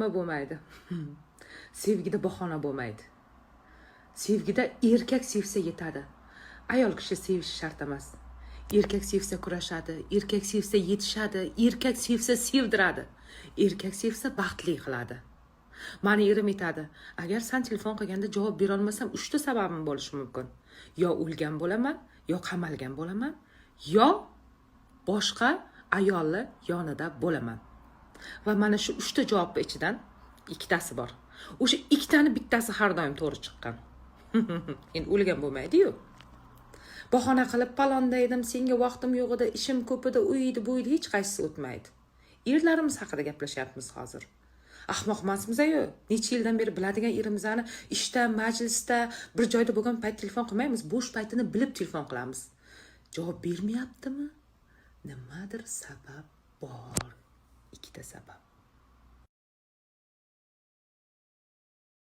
Nima bo'lmaydi? Sevgida bahona bo'lmaydi. Sevgida erkak sevsa yetadi. Ayol kishi sevishi shart emas. Erkak sevsa kurashadi, erkak sevsa yetishadi, erkak sevsa sevdiradi, erkak sevsa baxtli qiladi. Mani erim aytadi: "Agar san telefon qilganda javob berolmasam, uchta sababim bo'lishi mumkin: yo o'lgan bo'laman, yo qamalgan bo'laman, yo boshqa ayolni yonida bo'laman." Va mana shu uchta javobni ichidan ikkitasi bor. O'sha ikkitani bittasi har doim to'g'ri chiqqan. Endi o'lgan bo'lmaydiyu. Bahona qilib, "Palonda edim, senga vaqtim yo'q edi, ishim ko'p edi", u edi, bu edi, hech qaysisi o'tmaydi. Erlarimiz haqida gaplashyapmiz hozir. Ahmoq emasmiz-yu. Necha yildan beri biladigan erimizni ishda, majlisda, bir joyda bo'lgan payt telefon qilmaymiz, bo'sh paytini bilib telefon qilamiz. Javob bermayaptimi, nimadir sabab bor. Ikkita sabab.